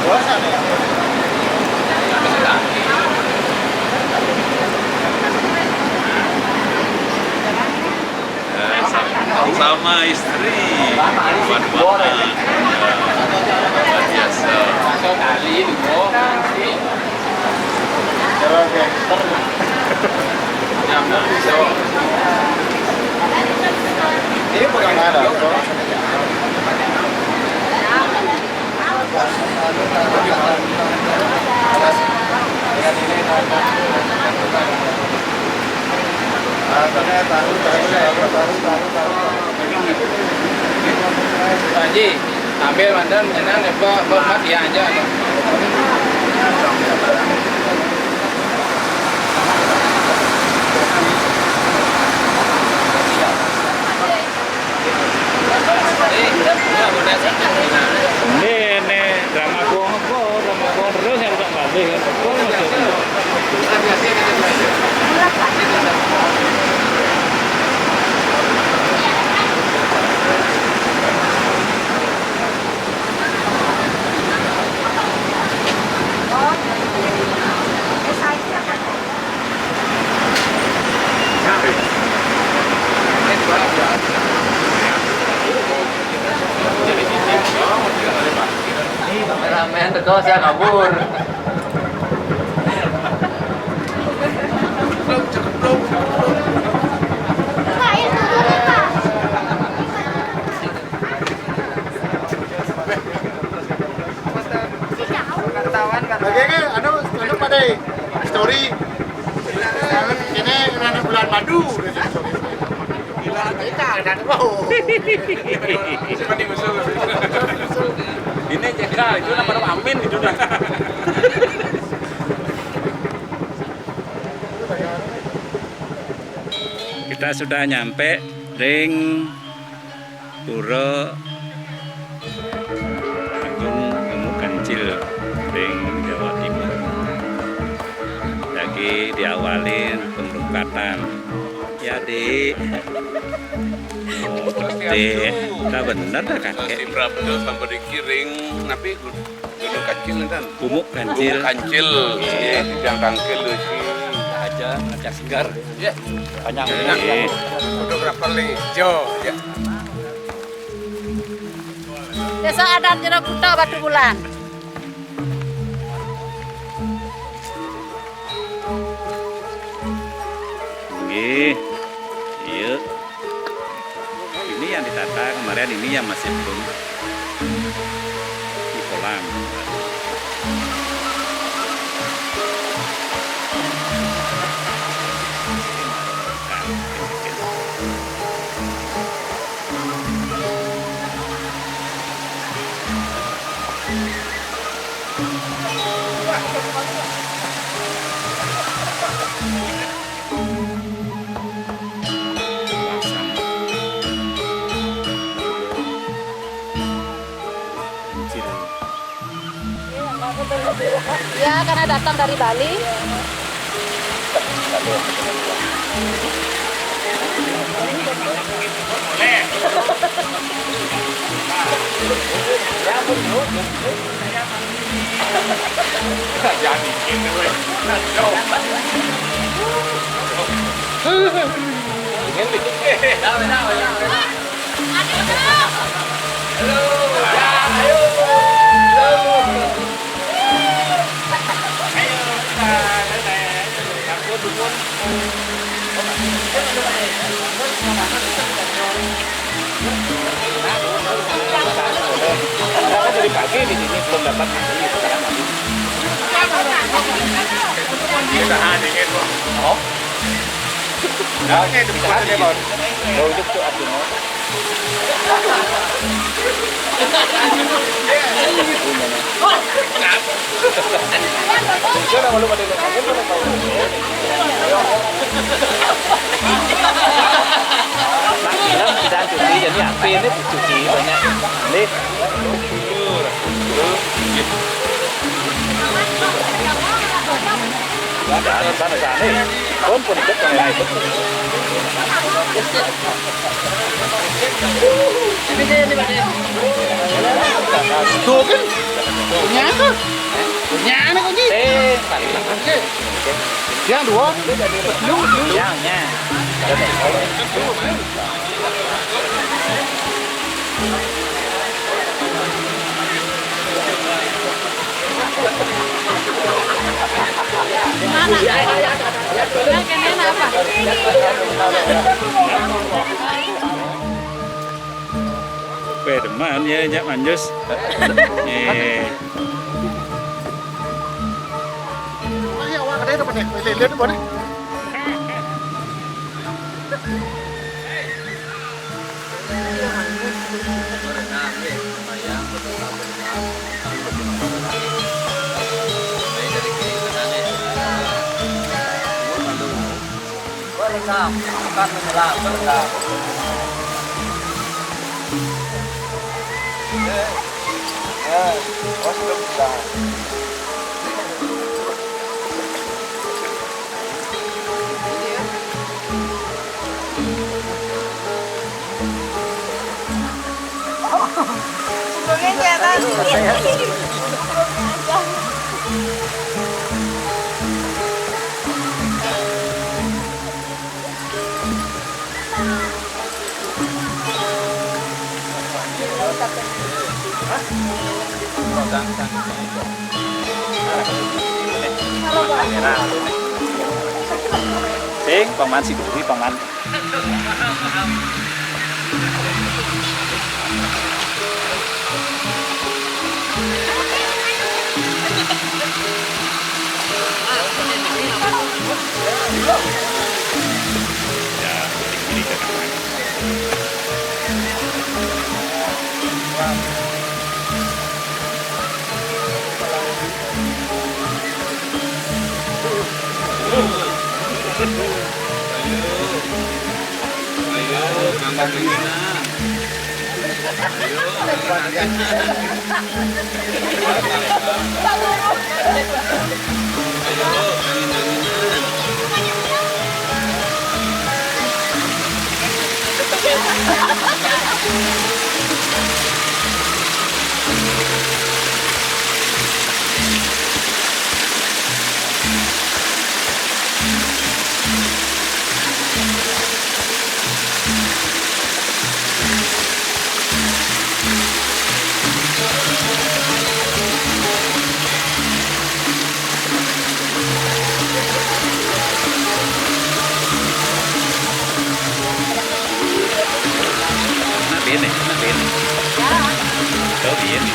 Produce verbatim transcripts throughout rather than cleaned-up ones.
Eh, sa-, sama istri. Buat makan. Luar biasa. Ini bukan ada. Pak Haji, ambil mandan, menang, apa, apa, empat, ya, aja. Ini, ini drama gong apa? Drama gong terus yang tak balik kan? Apa maksudnya? Ini kameramen teko, saya kabur. Oke, oke, anu, anu pada story. Ini karena bulan madu. Ini J K, itu nama Amin itu dah. Kita sudah nyampe ring Pura Agung Gumuk Kancil ring Jawa Timur. Lagi diawalin pemberangkatan. Ya, Dik. Dik, tak bener dah kakek. Si Prapto sampai dikiring, tapi Gunung Kancil kan? Gumuk Kancil. Gumuk Kancil. Iya, yang tangkil lu sih. Aja, aja segar. Ya. Panjang. Iya. Fotografer nih, Jo. Ya. Desa adat Jero Kuta Batu Bulan. Nggih. Iya. Ini yang ditata kemarin, ini yang masih belum di kolam. Ya, karena datang dari Bali. Jadi gitu, weh. Halo. Ya, ayo. Halo. Ayo, kita, kita, kita. Aku dukung. Karena kan dari pagi di sini belum dapat mandi, sekarang mandi. Kita dingin, Bos. Oh? Nah, oke, itu bisa mandi. Bau itu tuh artinya. Nah, bilang kita cuci, jadi api ini dicuci banyak. Nih. Sana, sana, sana. Pun, pun ikut, pun ikut. Tuh kan? Punya Punya anak kunci. Eh, mari. Kunci. Yang dua. Lu, lu. Yang, yang. Mana? Yang kena apa? Weh, demen ya, jak manjus. Eh. Mari awak kedai tu, Pak, ni. Lihat, lihat tu, Pak, ni. Berenang, bukan menyelam, berenang. Eh, eh, waduh, dah. Sing, paman si Duri, paman. Ayo, ayo, angkat-angkat. Nah, bene, nah, bene. Kau bene.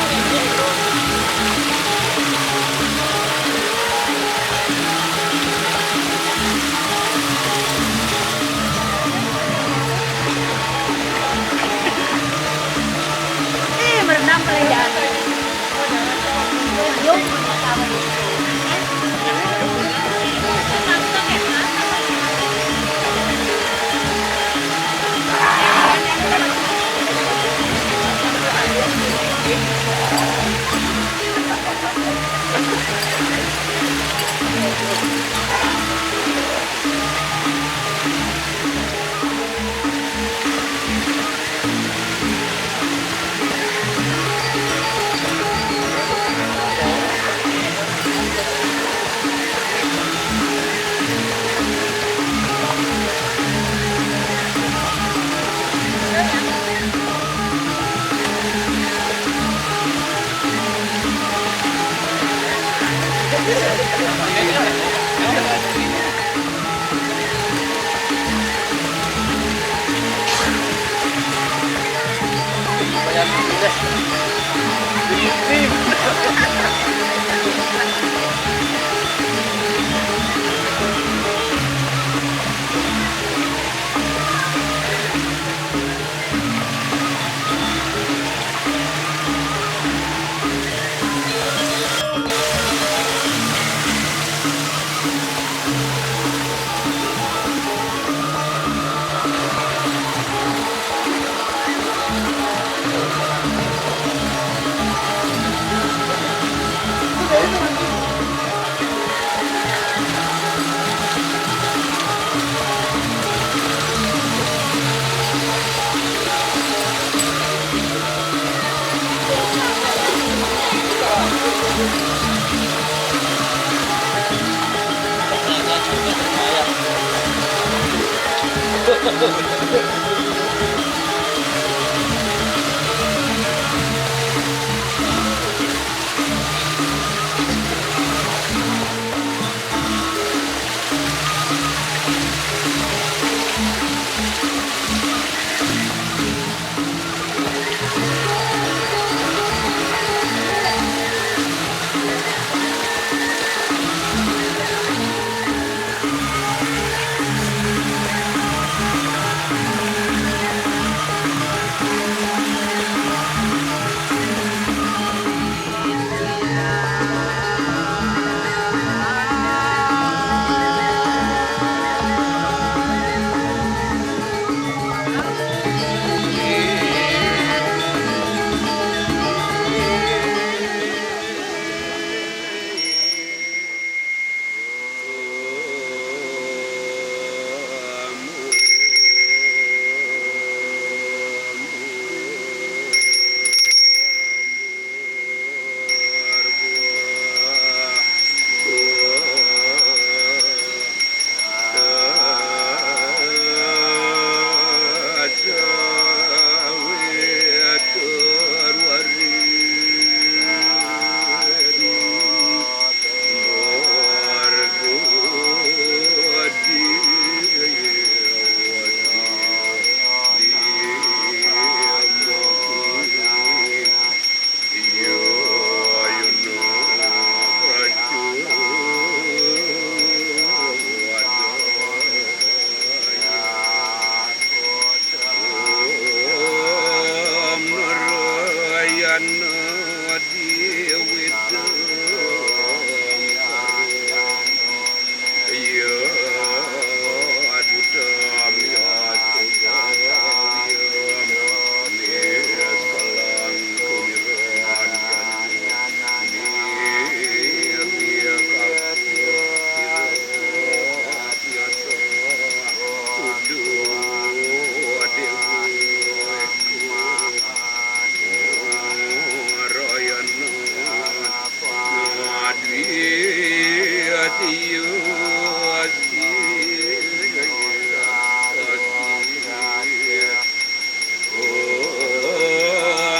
Eh, merenang pala ya. Yung,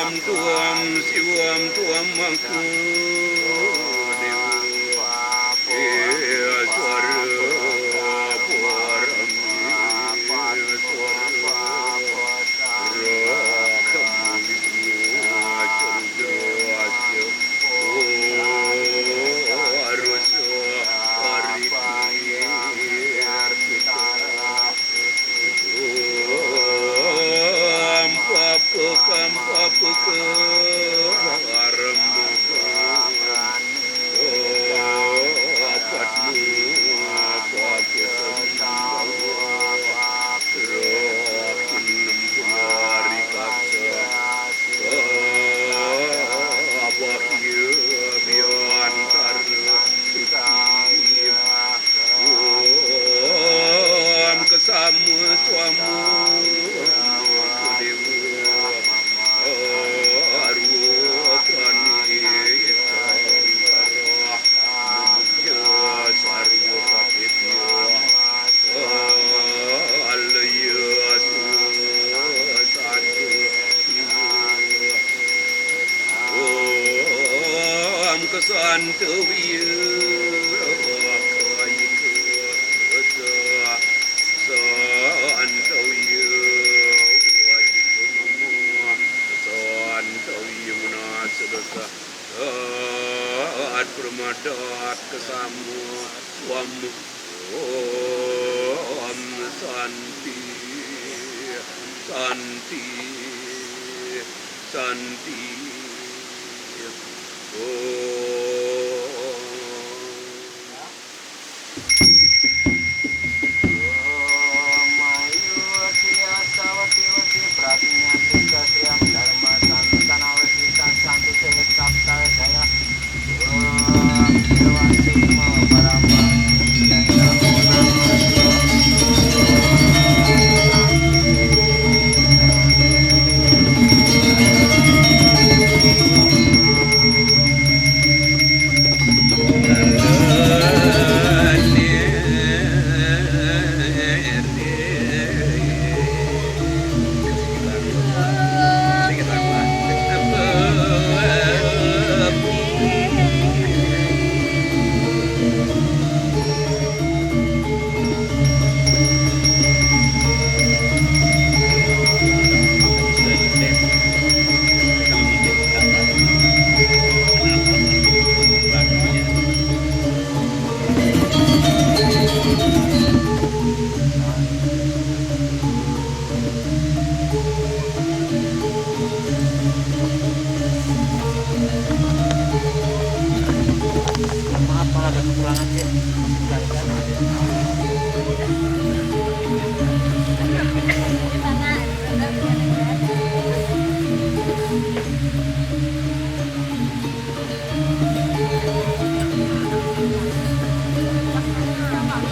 Om Tuam Siwam Tuam Mangku Dewa Iswara Parami Iswara Brahma Wisnu Chandra Surya Arisa Ariti Arpita Om papa kam papa ke aram apat mu papa roh inem punari kasa abah ya biantar Om kasama swama dewa arwa prani itang arah mamukya sarwa satibya alaya suwa satu Om kasanta wiya kayika sa santa wiya wajika mama santa wiya manasa dasa at pramadat kasama swama Om Santi Santi Santi Om Ayodhya Savati Vati Prajna Sutta Sriyam Dharma Santana Vati Santu Se Sapta Jaya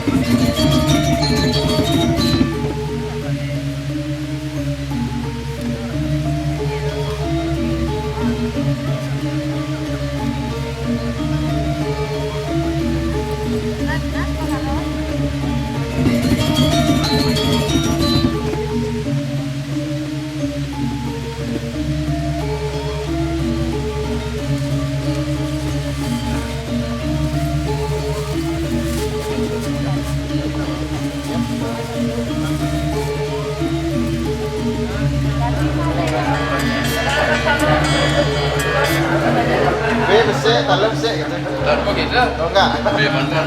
Be besik, talem besik gitu. Talem gitu. Oh, enggak. Be mantan.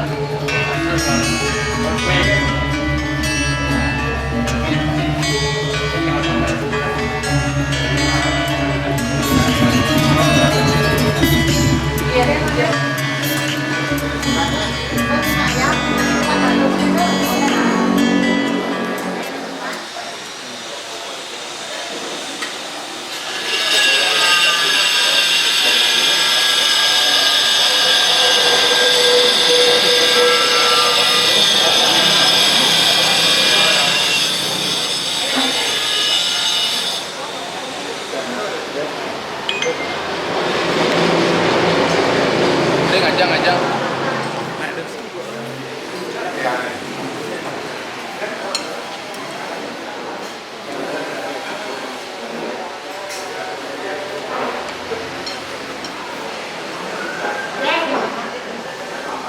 Udah ngajak, ngajak.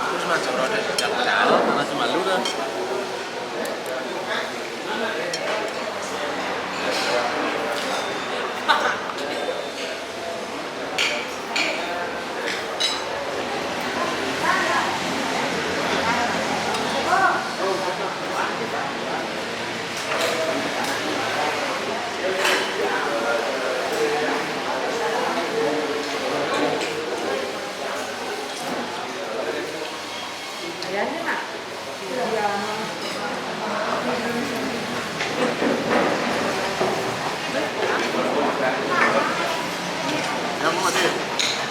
Terus mas, kalau ada jam, masih malu kan?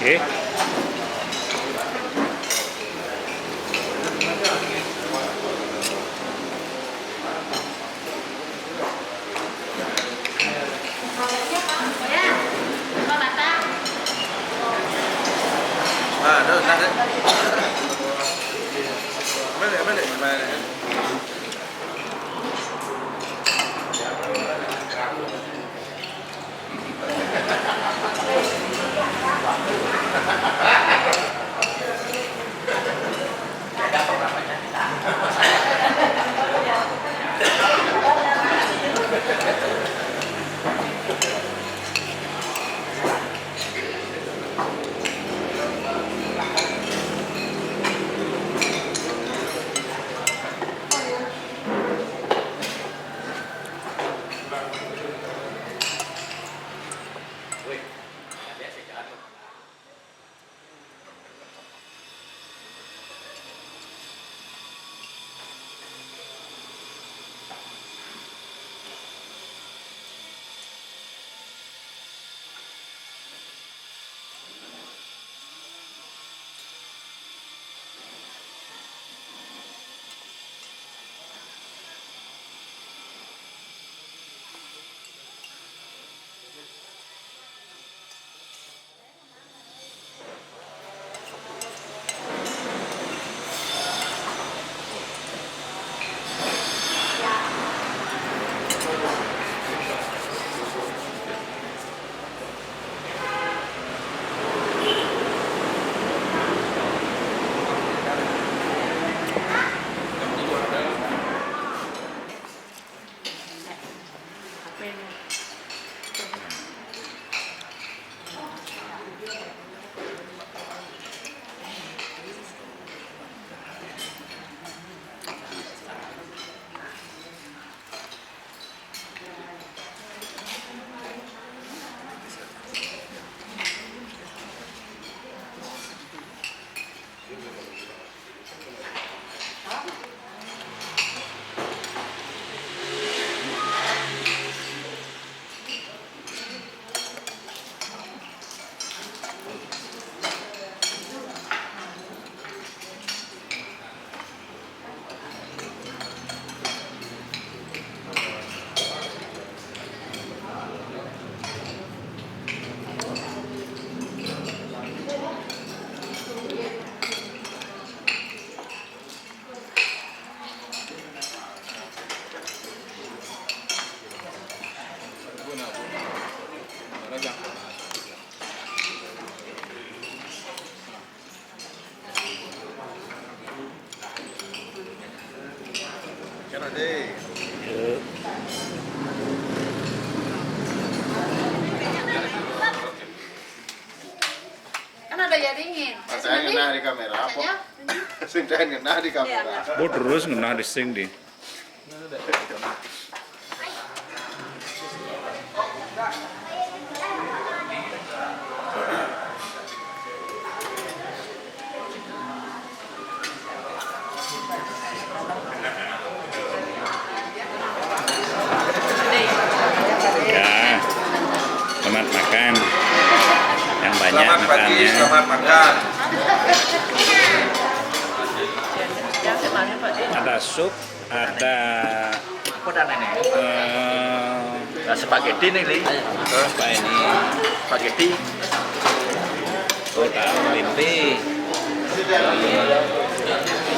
Oke. Kan ada ya dingin. Saya ngenah di kamera apa? Saya ngenah di kamera. Bo terus ngenah di sing di. Ya, selamat makan. Yang banyak makannya. Selamat pagi, selamat makan. Ada sup, ada apa dan ini? Eh, nah, spaghetti nih, Li. Apa ini? Spaghetti. Oh, tahu, tempe.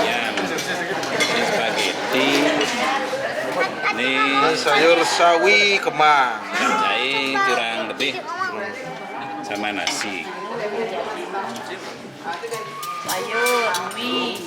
Iya. Ini spaghetti. Ini sayur sawi kemang. Ikan jahe kurang lebih sama nasi. Sayur, mie.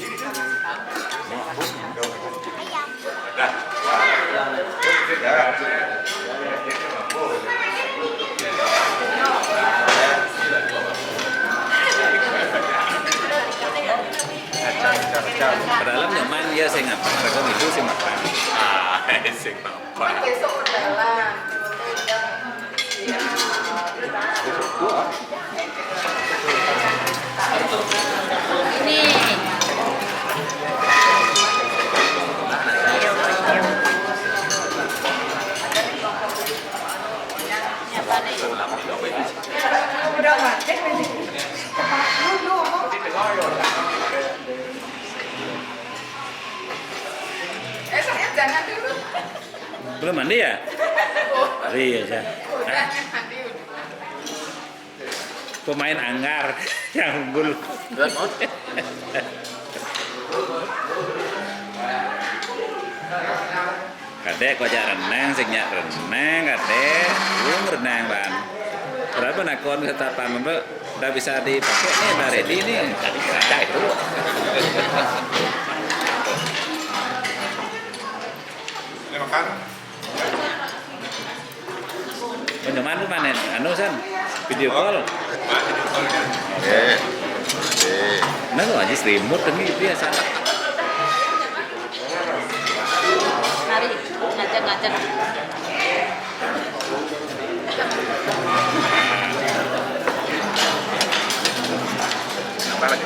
Padahal nyaman ya, saya ngapa mereka itu sih makan. Ah, sih makan. Besok udah lah. Ini. Udah mati. Eh, saya jangan dulu. Belum mandi ya? Hari aja. Udah, mandi udah. Pemain Anggar yang unggul. Kadek, kok jak renang, sing nyak renang, kadek. Wong renang, Bang. Berapa nakon ketapan, Mbak? Udah bisa dipakai nih, udah ready nih. Tadi kerja itu. Ini makan. Pinjaman tuh mana? Anu, San, video call. Oke. Oke. Nah, lu aja selimut ini biasa. Mari, ngajak-ngajak. Apa lagi?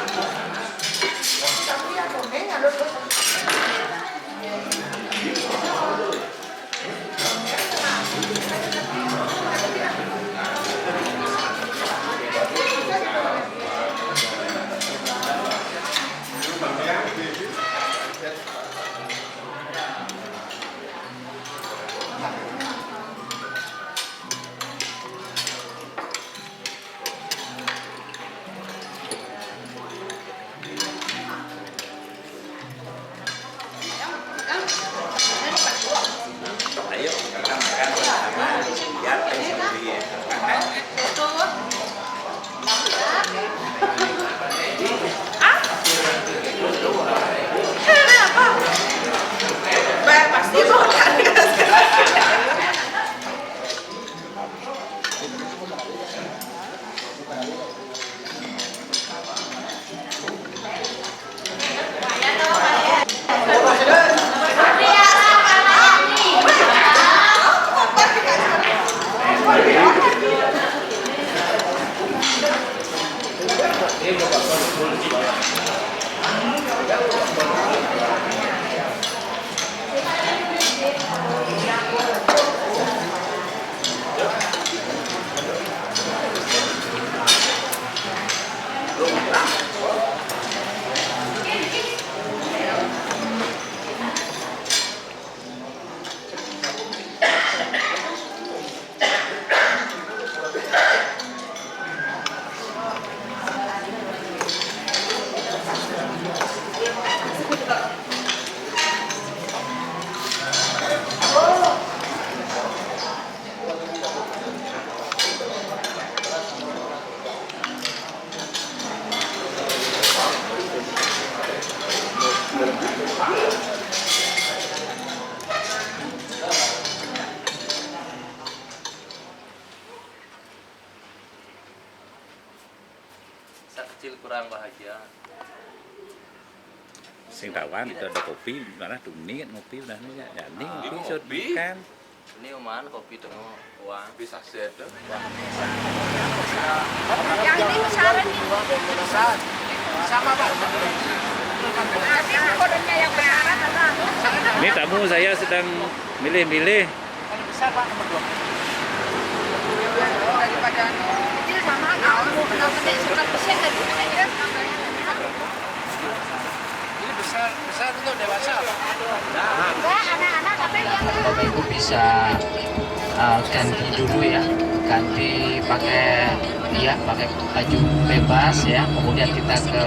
Ayo, kita makan bersama. Biar saya sendiri ya. Hah? Kenapa? Bah, pasti mau tangga. Sing tawan itu ada kopi, malah tuh niat ngopi, udah niat. Ya, ini ngopi, sud, kopi. Makan. Ini oman kopi tengok uang. Kopi saset tuh. Yang ini besar ini. Besar. Sama, Pak. Tapi kodenya yang besar, Pak. Ini tamu saya sedang milih-milih. Paling besar, Pak, nomor dua puluh. Daripada kecil sama, kalau mau kenal gede, suka kesian dan gede, ya. Ini besar, besar untuk dewasa, Pak. Enggak, anak-anak, tapi yang Bapak Ibu bisa, uh, ganti dulu ya, ganti pakai, ya, pakai baju bebas ya, kemudian kita ke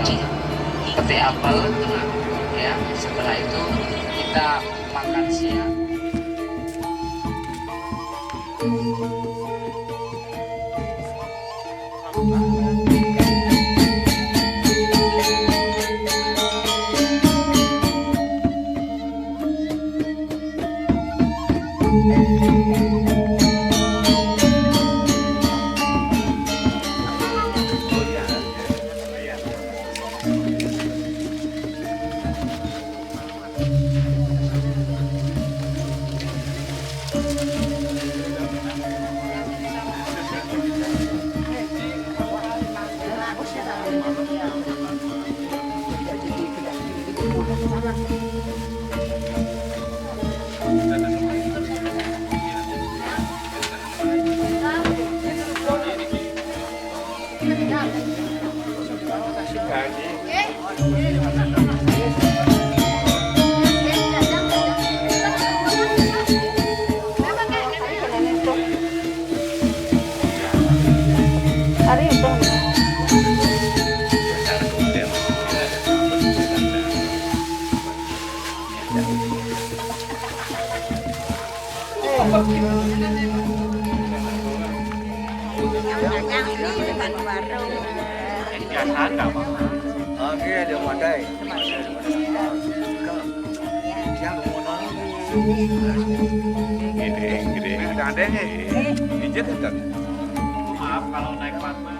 petik apel ya, setelah itu kita makan siang. Biasa ada, Pak. Oke, ada madai. Gede, gede. Ada, ada, ya. Pijat, kan? Maaf kalau naik kelas, Pak.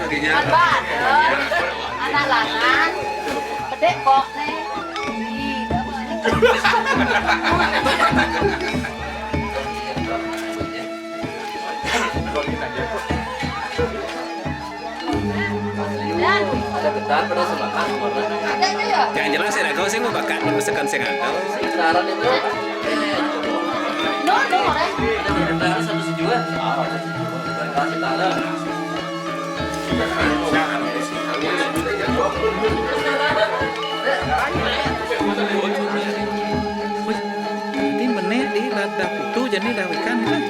Jadi orang aja. Anak, anak lanang, pedek kok nih. Ih, dah, Bang. Dan, Ketan pada semangat warna. Yang jelas ya, kau sih mau bakat, misalkan saya nggak tahu. Sekitaran itu. No, no, orang. Ada berita satu sejuta. Apa? Sekitaran. Wih, ini meneh di lada putu jadi dah ikan kan.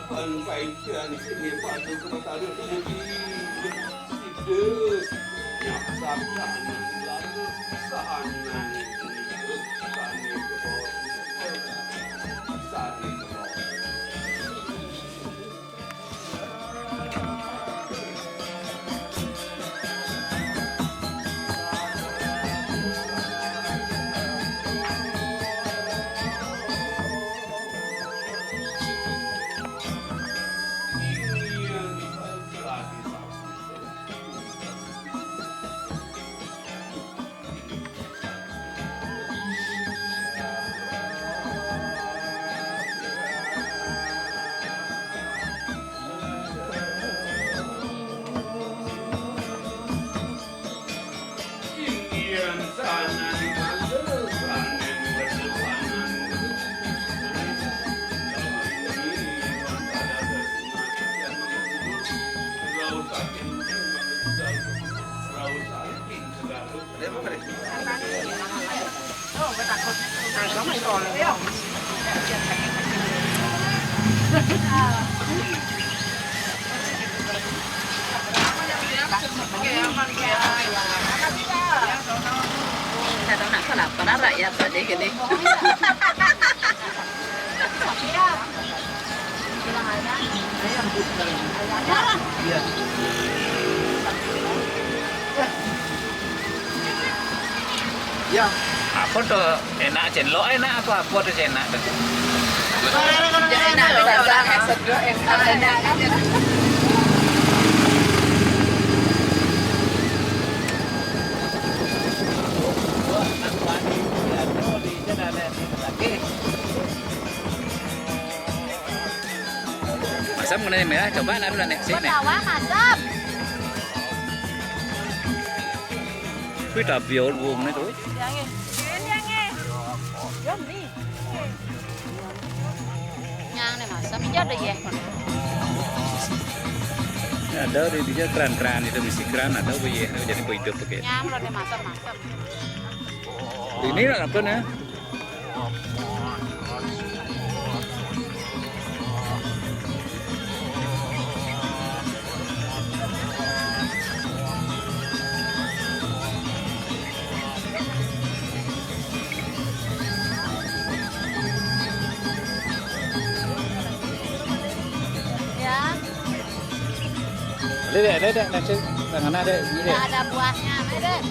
Pan paicén sini padu ka batara tumuli. Sida nyaksakan lalu sahanang nika sane kebon. Sane kebon. Kita tahu nak salah apa dah rakyat tadi gini. Iya. Iya. Apa tu enak cendol enak apa apa tu enak tu. Enak tu enak. Masam kena ni ya, coba nak dulu nek sini. Pun awak masam. Kui tabiol wong ni tu. Yang ni. Yang ni. Yang ni. Yang ni masam hijau dah ya. Ada di dia keran-keran itu mesti keran atau apa ya, jadi hidup pakai. Yang ni masam masam. Ini nak apa ni? Ya. Ada dek, ada dek, nanti tangan ada ini dek. Ada buahnya, ada dek.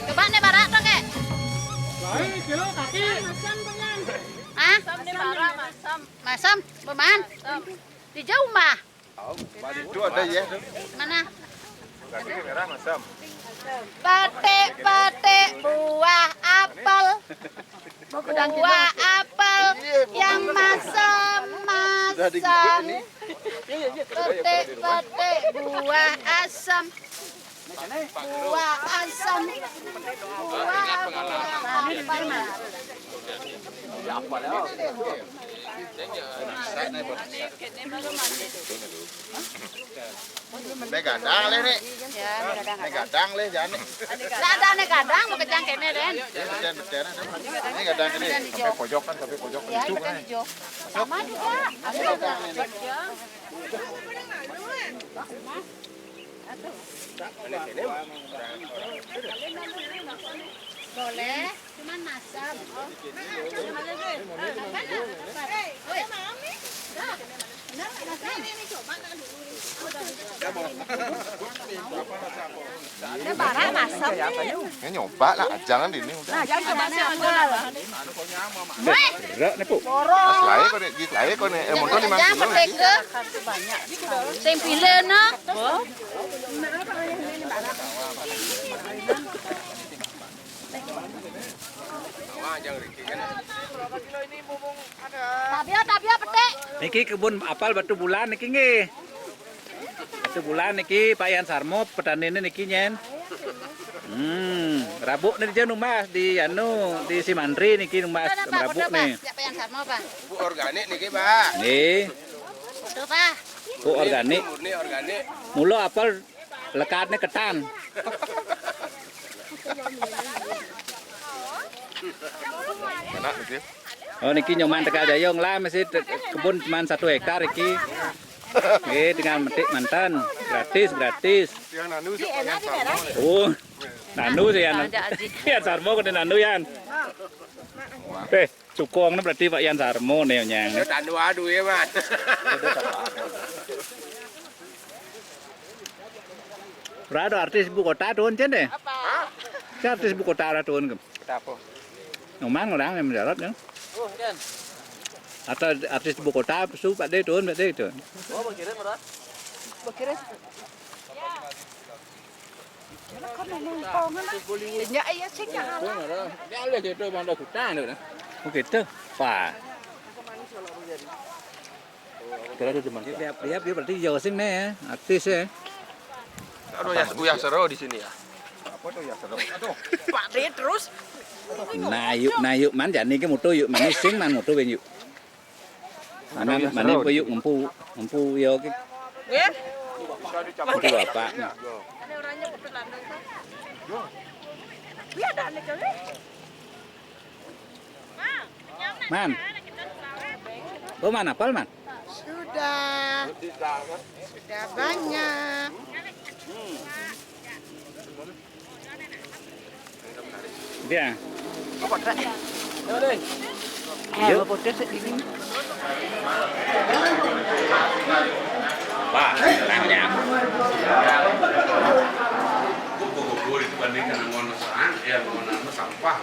Coba nih barak tu kek. Baik, kilo kaki. Hah? Masam nih barak, masam. Masam, beman. Masam. Di jauh mah. Tahu, balik tu ada ya tu. Mana? Kaki merah masam. Petik-petik buah apel. Buah apel yang masam-masam. Petik-petik buah asam. Buah asam. Buah, buah apel. Ini apa dah? Ini gadang leh ni. Ya, ini gadang. Ini gadang leh, jani. Dah, dah, ni gadang, mau kejang kene, Den. Ini gadang, gadang. Ini gadang kene. Sampai pojok kan, sampai pojok. Ya, ini gadang hijau. Sama juga. Ada gadang. Boleh. Cuman masam. Woi. Benar nggak masam? Ini barang masam nih. Ini nyoba lah, jangan di ini udah. Nah, jangan coba nih, apa? Woi. Berat nih, Puk. Boros. Mas lae kok nek, gis lae kok nek, eh, motor lima kilo. Jangan merdeka. Sing pilih, nah. Tabia, tabia, petik. Niki kebun apel Batubulan niki nggih. Batubulan niki Pak Yan Sarmo petanine niki nyen. Hmm, rabuk ni dia numbas di anu, di Simantri niki numbas rabuk ni. Pak Yan Sarmo, Pak. Bu organik niki, Pak. Nggih. Oh, organik. Murni organik. Mula apel lekatne ketan. Enak gitu. Oh, niki Nyoman tegal Jaya lah, masih te-, kebun cuma satu hektar iki. Nggih, tinggal metik manten. Gratis, gratis. Yang nanu sih, Pak Yan Sarmo. Oh, nanu sih, Yan. Yan Sarmo kene nanu, Yan. Eh, cukong ini berarti Pak Yan Sarmo nih, Nyang. Udah tanu aduh ya, Mas. Ora ada artis ibu kota turun, Cen, deh. Apa? Artis ibu kota ora turun, Gem. Kita apa? Nyoman orang yang mendarat, ya. Oh, Cen. Atau artis ibu kota, su, Pak De turun, Pak De turun. Oh, berkirim, Ron? Berkirim. Ya, iya, sing ya. Ya, oleh gitu, Bang, ada hutan, gitu. Oh, gitu. Wah. Kira ada teman. Dia, dia, dia berarti jauh sing nih ya, artis ya. Aduh, ya, uyah seru di sini ya. Apa tuh ya seru? Aduh. Pak De terus. Nah, yuk, nah, yuk, man, jani ke moto, yuk, man, sing, man, moto, ben, yuk. Mana, mana, yuk, ngempu, ngempu, ya, oke. Nggih. Ngempu apa? Ada orangnya betul lanang, Pak. Iya, ada anak cewek. Man. Oh, man, apal, man? Sudah. Sudah banyak. Dia. Yuk. Wah, tenangnya. Kupu-kupu itu bandingkan dengan ngono serang, ya, ngono sampah.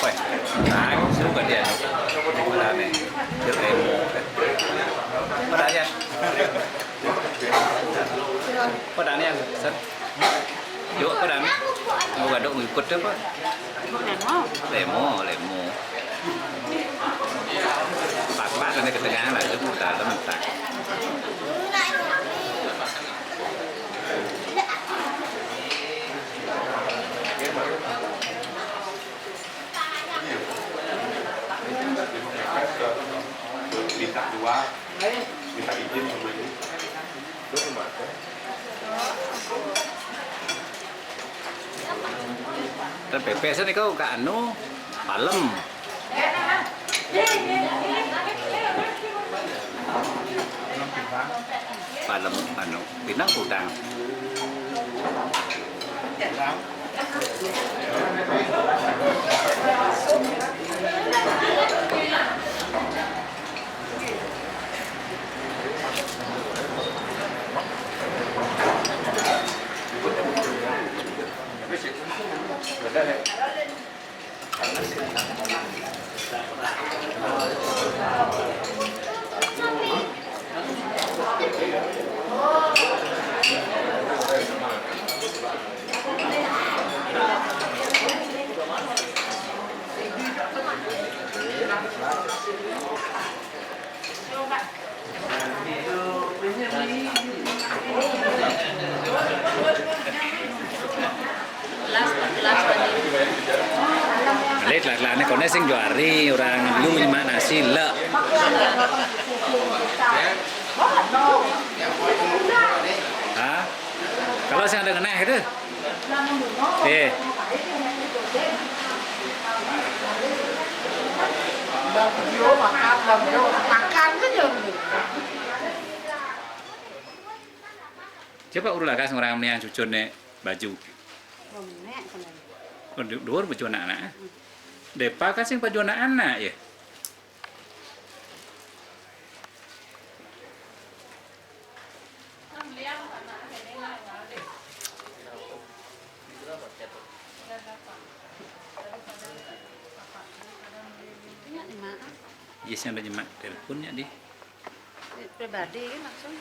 Weh, nah, seru kan dia? Ini berani. Dia ilmu. Berani. Apa dah ni yang set? Yuk, apa dah ni? Mau gaduh ngikut tu apa? Lemo. Lemo, lemo. Pak-pak kena ke tengah lah, tu dalam tak. Minta dua, minta izin sama ini. Terus gimana? Kan pepes ni kau kat anu, palem. Palem anu, pinang kudang. Lha, lha, lha, nek kone sing juari orang lu nyemak nasi, lek. Hah? Kalau sing ada ngeneh itu? Eh. Makan, makan saja. Coba urus lah, kas, orang meniang cucun nek baju. Oh, nek, kena. Oh, du-, dhuwur baju anak-anak. Depa kan sing baju anak-anak, ya. Iya, sing ada nyemak teleponnya di. Pribadi kan langsung.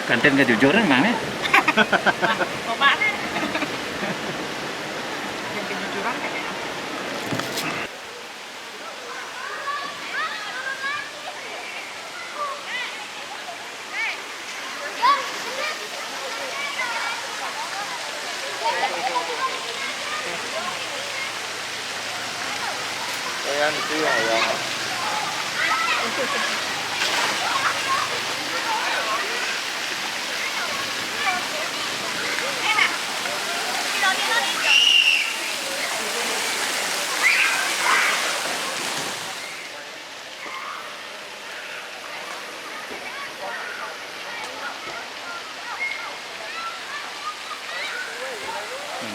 Kantin kejujuran mana? Coba deh. Kantin kejujuran kayaknya.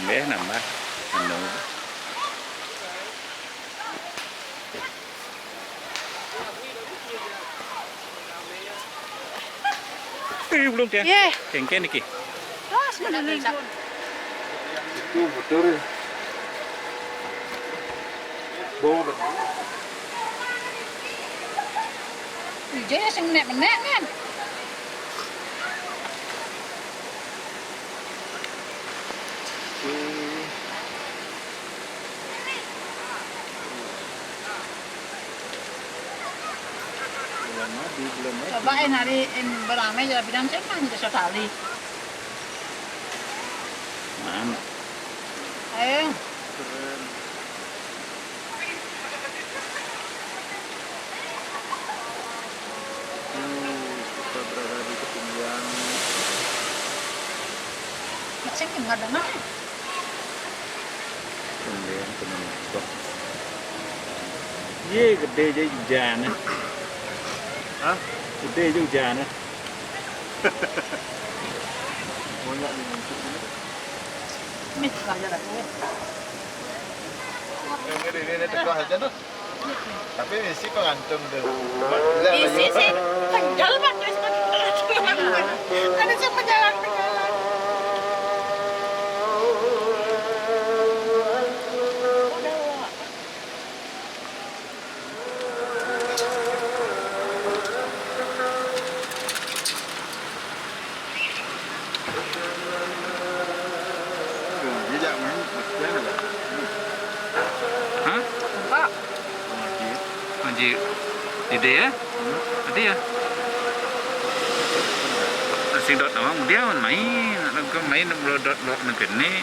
Nambah, nambah. Anu. Eh, belum dia. Ye. Kengken iki. Terus menelingkut. Itu betul. Bau betul. Ija ya sing menek-menek kan. Bulan Madu, bulan Madu. Coba en hari en beramai jalan bidang cek kan desa tali. Mana? Ayo. Keren. Tuh, kita berada di ketinggian. Macam yang ada mana? Kemudian teman. Iya, gede aja hujan. Hah? Gede aja hujan. Banyak nih muncul ini. Ini aja dah. Yang ini, ini, ini tengah aja tuh. Tapi isi pengantung tuh. Isi sih, kenyal pakai sepatu. Ada sih penjalan-penjalan. Jejak main, maksudnya apa? Hah? Enggak. Ngaji. Ngaji. Ide ya? Hmm. Tadi ya? Sing dot nawang dia main, main belum dot dot nang kene.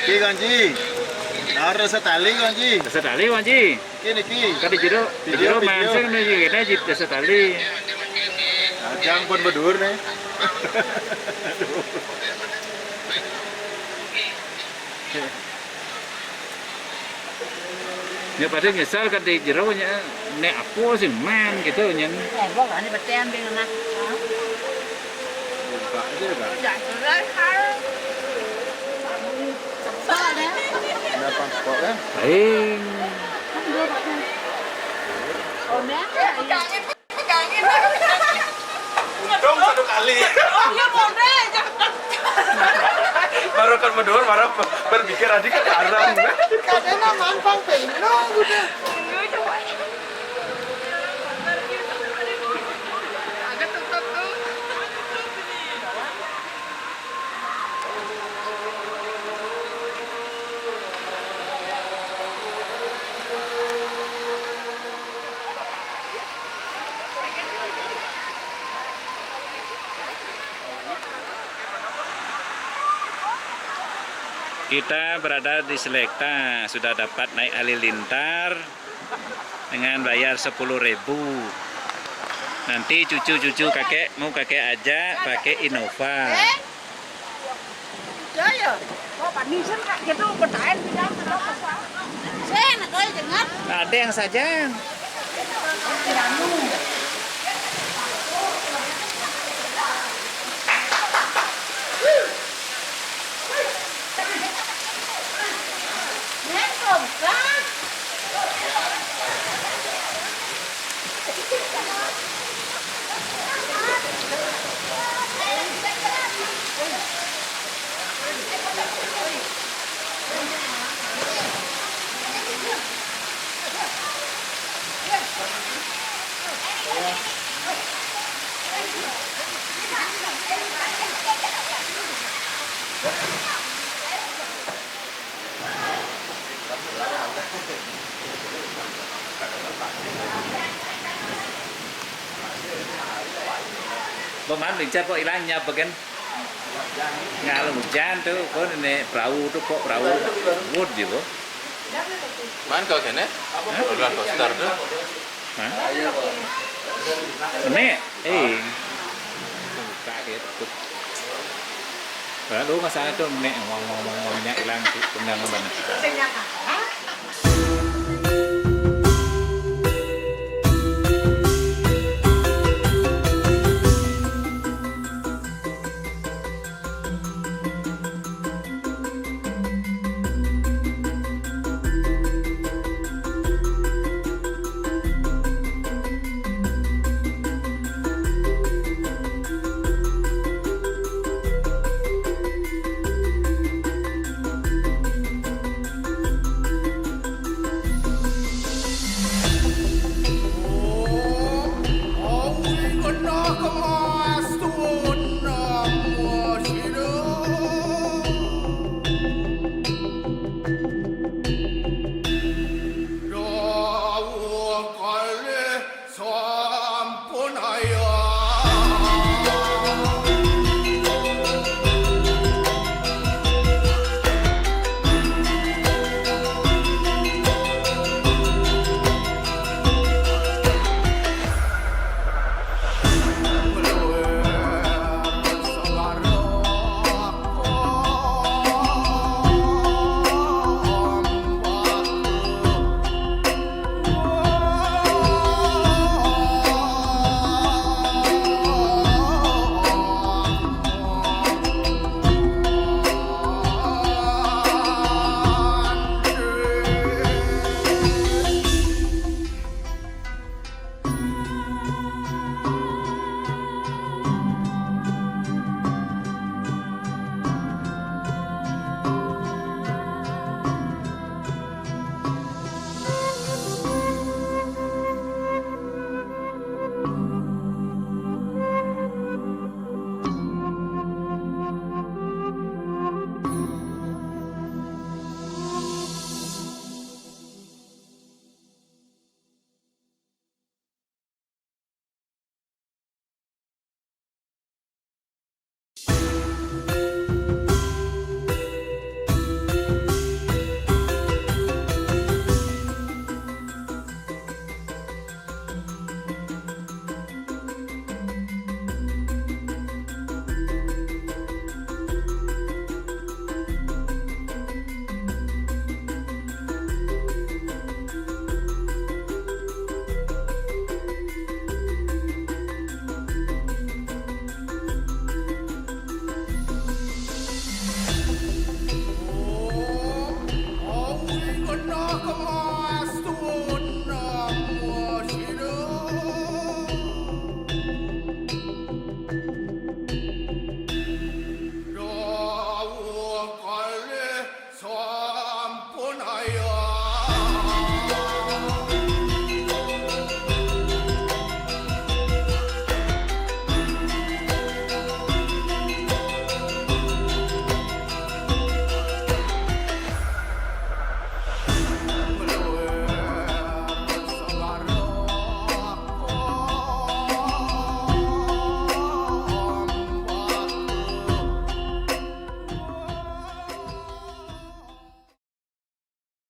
Ki, Kanji. Harus setali, Kanji. Setali, Kanji. Ki niki. Kan di jero, di jero mancing nih, kita di desa tali. Ajang pun bedur nih. Nya pada nyesal kan di jero nya, nek aku sing main gitu nya. Eh, gua kan betean dengan anak. Buka aja dah. Udah jelas, Kak. Kenapa kok kan? Aing. Kan gua pakai. Oh, nah. Untung satu kali. Oh, iya, bodoh aja. Baru kan bedur, baru berpikir tadi kan haram. Kadena mampang penuh udah. Agak tutup tuh. Kita berada di Selekta, sudah dapat naik halilintar. Dengan bayar sepuluh ribu. Nanti cucu-cucu kakek mau kakek ajak pakai Innova. Ada yang saja. Peman lincah kok ilang nyap kan? Ngalung hujan tuh, kok ini perahu tuh, kok perahu wud gitu. Man kau kene? Roller coaster tuh. Hah? Ini, eh. Buka gitu. Lalu masalah tuh ini ngomong-ngomong ilang tuh, tunggang mana?